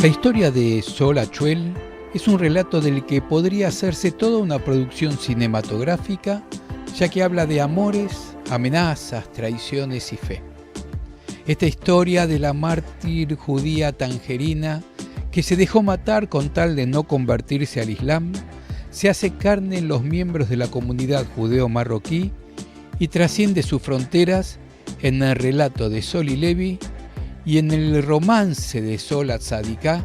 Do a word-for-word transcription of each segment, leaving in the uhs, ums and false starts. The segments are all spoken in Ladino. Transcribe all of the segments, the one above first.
La historia de Sol Achuel es un relato del que podría hacerse toda una producción cinematográfica, ya que habla de amores, amenazas, traiciones y fe. Esta historia de la mártir judía Tangerina, que se dejó matar con tal de no convertirse al Islam, se hace carne en los miembros de la comunidad judeo-marroquí y trasciende sus fronteras en el relato de Sol y Levi y en el romance de Sol Atzadika,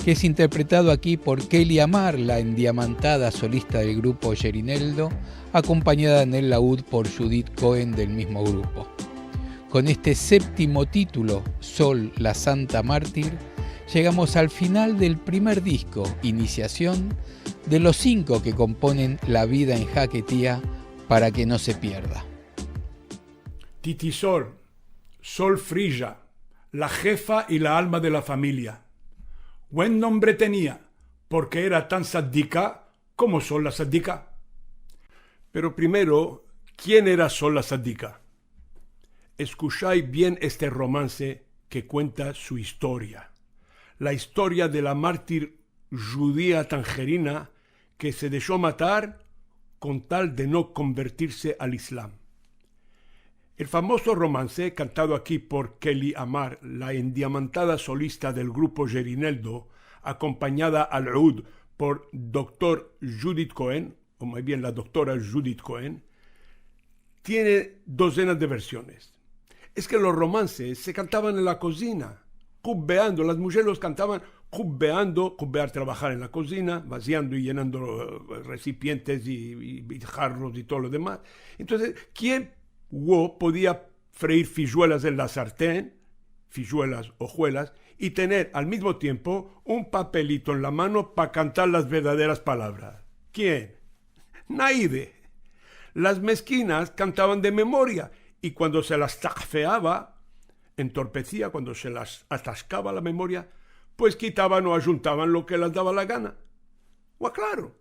que es interpretado aquí por Kelly Amar, la endiamantada solista del grupo Jerineldo, acompañada en el laúd por Judith Cohen del mismo grupo. Con este séptimo título, Sol, la Santa Mártir, llegamos al final del primer disco, Iniciación, de los cinco que componen La vida en Jaquetía, para que no se pierda. Titi Sol, Sol Frija, la jefa i la alma de la famiya. Buen nombre tenia, porke era tan tzadika komo Sol la Tzadika. Pero primero, kien era Sol la Tzadika? Eskushay bien este romanse ke kuenta su istoria. La istoria de la mártir djudia Tangerina ke se desho matar kon tal de no konvertirse al Islam. El famozo romanse, kantado aki por Kelly Amar, la endiamantada solista del grupo Jerineldo, akompanyada al ud por doktor Judith Cohen, o mas bien la doktora Judith Cohen, tiene dozenas de versiones. Es ke los romanses se kantavan en la kozina, kubbeando, las mujeres los kantavan kubbeando, kubbear, trabahar en la kozina, vaziando i yenando, eh, resipientes i, i, i jarros i todo lo demas. Entonses, kien podia freir fijuelas en la sarten, fijuelas, ojuelas, i tener al mizmo tiempo un papelito en la mano pa kantar las verdaderas palavras? Kien? Naide. Las meskinas kantavan de memoria, i kuando se las takfeava, entorpesia, kuando se las atashkava la memoria, pues kitavan o ajuntavan lo ke las dava la gana. Wa klaro.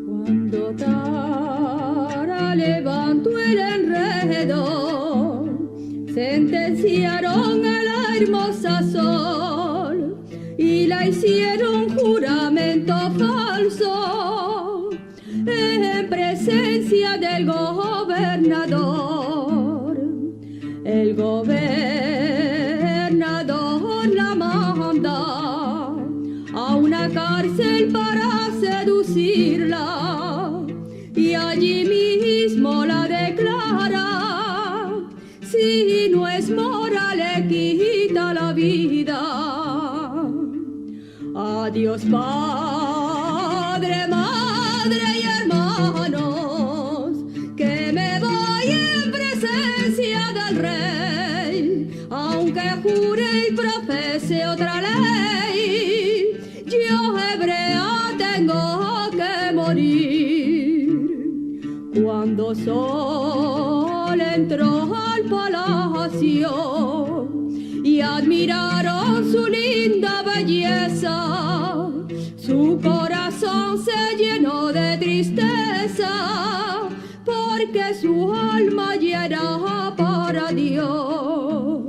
Kuando Tara levanto el enredo, sentensiaron a la ermoza Sol i la izieron djuramento falso en presensia del governador. El governador la manda a una karsel para sedusirla i ayi mizmo la deklara, si no es mora le kita la vida. Adios, padre, madre i ermanos, ke me vo en presensia del rey, aunke jure i profese otra ley, yo ebrea tengo ke morir. Kuando Sol entro al palasio i admiraron su linda beyeza, su korason se yeno de tristeza, porke su alma yera para Dios.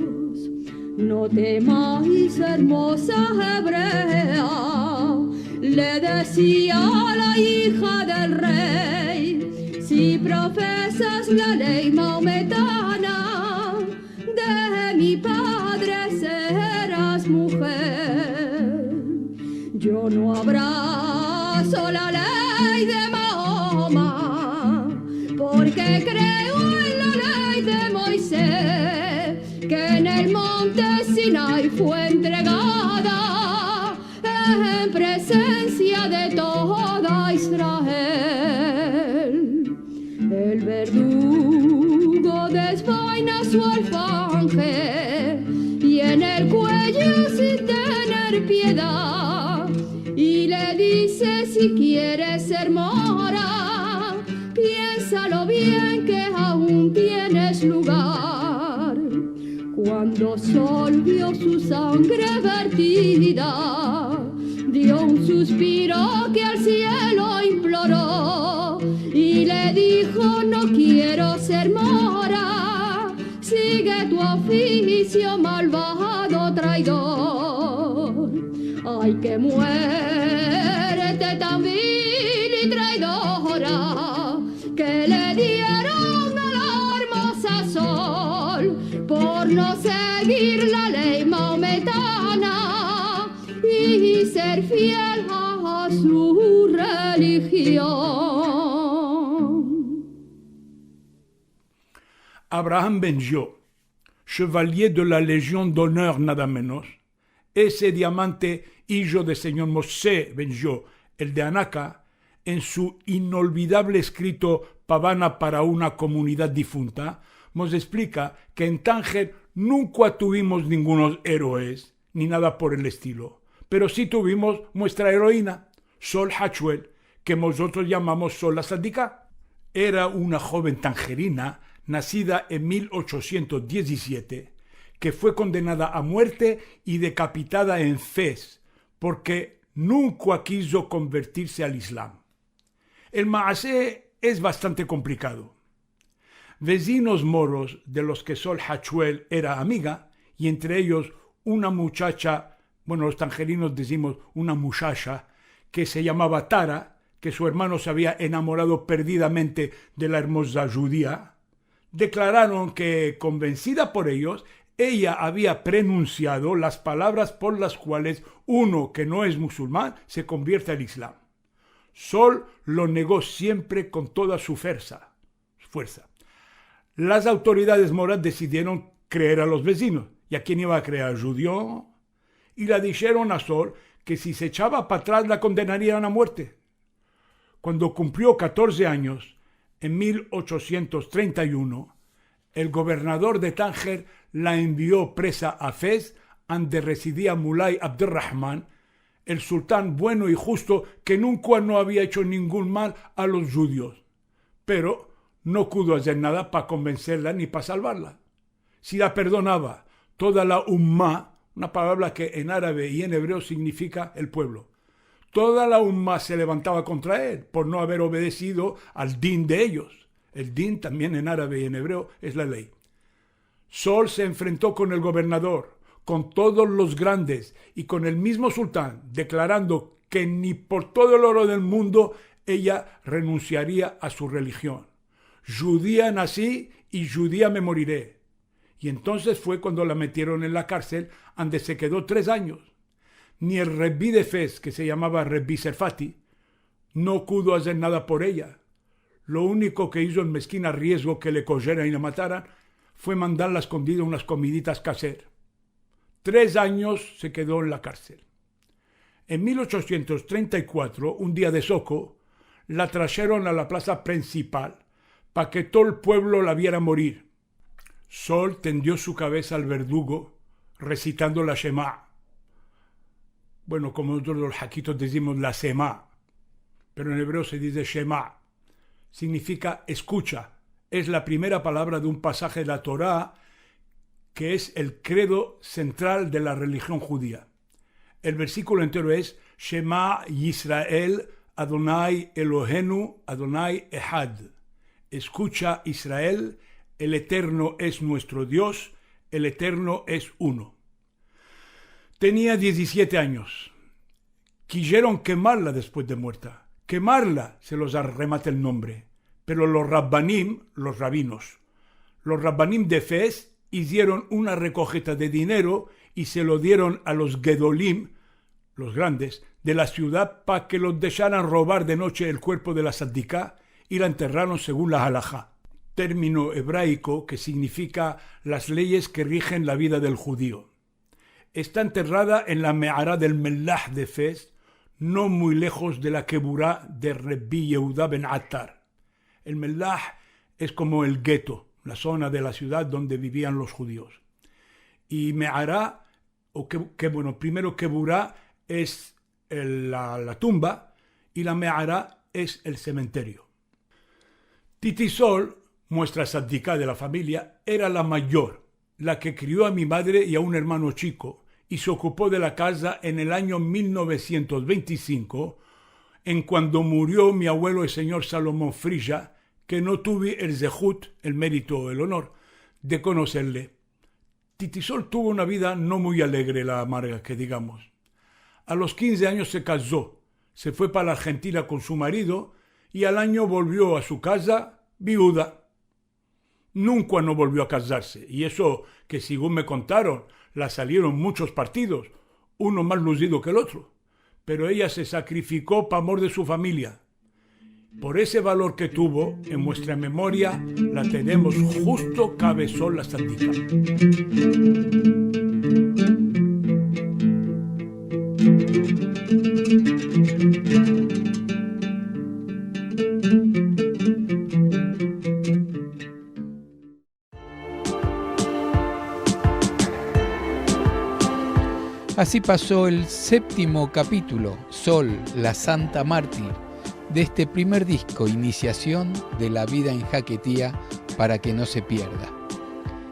No temas, ermoza ebrea, le dezia la ija del rey, si profesas la ley maometana, de mi padre seras mujer. Yo no abraso la ley de Mahoma, porke kreo en la ley de Moisés, ke en el monte Sinai fue entregada en presensia de toda Israel. El verdugo desvaina su alfanje i en el kuello sin tener piedad i le dize: si kieres ser mora, piensalo bien ke aun tienes lugar. Kuando Sol vio su sangre vertida, dio un suspiro ke al sielo imploro, i le dijo: "No kiero ser mora, sige tu ofisio, malvado traidor. Ay ke muerte tan vil i traidora ke le dieron a la ermoza Sol por no segir la ley maometana i ser fiel a su religion." Abraham Benzio, chevalier de la Légion d'honneur nada menos, ese diamante ijo de senyor Moshe Benzio, el de Anaka, en su inolvidable eskrito Pavana para una komunidad difunta, mos esplika ke en Tanjer nunka tuvimos ningunos eroes, ni nada por el estilo, pero si tuvimos muestra eroina, Sol Hachuel, ke mozotros yamamos Sol la Sadika. Era una joven tanjerina nasida en mil ochosientos diezisiete, ke fue kondenada a muerte i dekapitada en Fez, porke nunka kijo konvertirse al Islam. El maase es bastante komplikado. Vezinos moros de los ke Sol Hachuel era amiga, i entre eyos una muchacha, bueno, los tanjerinos dizimos una mushasha, ke se yamava Tara, ke su ermano se avia enamorado perdidamente de la ermoza djudia, deklararon ke, konvensida por eyos, eya avia pronunsiado las palavras por las kuales uno ke no es musulman se konvierte al Islam. Sol lo nego siempre kon toda su fuersa, fuersa. Las autoridades moras desidieron kreer a los vezinos. I a kien iva a kreer? Al djudio? I le disheron a Sol ke si se echava pa atras la kondenarian a muerte. Kuando kumprio katorze anyos, en mil ochosientos trenta i uno, el governador de Tanjer la envio presa a Fez, ande residia Mulay Abderrahman, el sultan bueno i djusto ke nunka no avia echo ningun mal a los djudios. Pero no pudo azer nada pa konvenserla ni pa salvarla. Si la perdonava, toda la umma, una palavra ke en arabe i en ebreo signifika el puevlo, toda la umma se levantava kontra el por no aver obedesido al din de eyos. El din tambien en arabe i en ebreo es la ley. Sol se enfrento kon el governador, kon todos los grandes i kon el mizmo sultan, deklarando ke ni por todo el oro del mundo eya renunsiaria a su religion. Djudia nasi i djudia me moriré. I entonses fue kuando la metieron en la karsel, ande se kedo tres anyos. Ni el rebi de Fez, ke se yamava Rebi Serfati, no pudo azer nada por eya. Lo uniko ke izo el meskin a riezgo ke le kojeran i le mataran fue mandarla a eskondida unas komiditas ke azer. Tres anyos se kedo en la karsel. En mil ochosientos trenta i kuatro, un dia de soko, la trajeron a la plaza prinsipal pa ke todo el puevlo la viera morir. Sol tendio su kavesa al verdugo resitando la Shema. Bueno, komo mozotros los hakitos dizimos la Sema, pero en ebreo se dize Shema. Signifika eskucha. Es la primera palavra de un pasaje de la Torá ke es el kredo sentral de la relijion djudia. El versikulo entero es: Shema Yisrael, Adonai Eloheinu, Adonai Ehad. Eskucha, Israel, el Eterno es nuestro Dios, el Eterno es uno. Tenia diezisiete anyos. Kijeron kemarla despues de muerta. Kemarla, se los arremata el nombre. Pero los rabbanim, los rabinos, los rabbanim de Fez izieron una rekojeta de dinero i se lo dieron a los gedolim, los grandes, de la sivdad pa ke los desharan robar de noche el kuerpo de la sadika i la enterraron segun la halahá, termino ebraiko ke signifika las leyes ke rijen la vida del djudio. Esta enterrada en la me'ara del Mellah de Fez, no muy lejos de la kebura de Rebi Yehuda ben Atar. El Mellah es komo el gueto, la zona de la sivdad donde bivian los djudios. I me'ara, o ke, ke, bueno, primero kebura es el, la, la tumba, i la me'ara es el sementerio. Titi Sol, muestra sadika de la familia, era la mayor. la ke krio a mi madre i a un ermano chiko, i se okupo de la kaza en el anyo mil novesientos vente i sinko, en kuando murio mi avuelo, el senyor Salomon Frija, ke no tuve el zehut, el merito, el onor de konoserle. Titisol tuvo una vida no muy alegre, la amarga, ke digamos. A los kinze anyos se kazo, se fue pa la Arjentina kon su marido i al anyo volvio a su kaza viuda. Nunka no volvio a kazarse, i eso ke, segun me kontaron, la salieron muchos partidos, uno mas luzido ke el otro. Pero eya se sakrifiko pa amor de su famiya. Por ese valor ke tuvo, en muestra memoria la tenemos husto Kavesol la Sandika. Así pasó el septimo kapitulo, Sol, la Santa Martir, de este primer disko, Inisiasion de la Vida en Jaquetía, para ke no se pierda.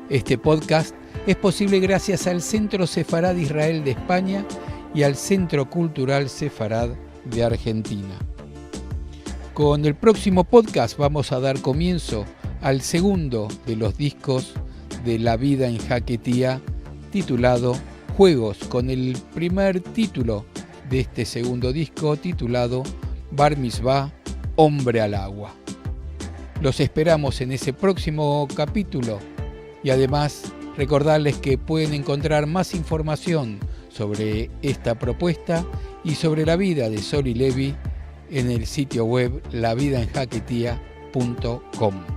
Este podcast es posivle grasias al Sentro Sefarad Israel de Espanya i al Sentro Kultural Sefarad de Arjentina. Kon el proksimo podcast vamos a dar komienso al segundo de los diskos de La Vida en Jaquetía, titulado Juegos, kon el primer titulo de este segundo disko, titulado Bar Mitzvá, Hombre al Agua. Los esperamos en ese proksimo kapitulo i ademas rekordarles ke pueden enkontrar mas informasion sovre esta propuesta i sovre la vida de Soli Levi en el sitio web lavidaenjaquetia punto com.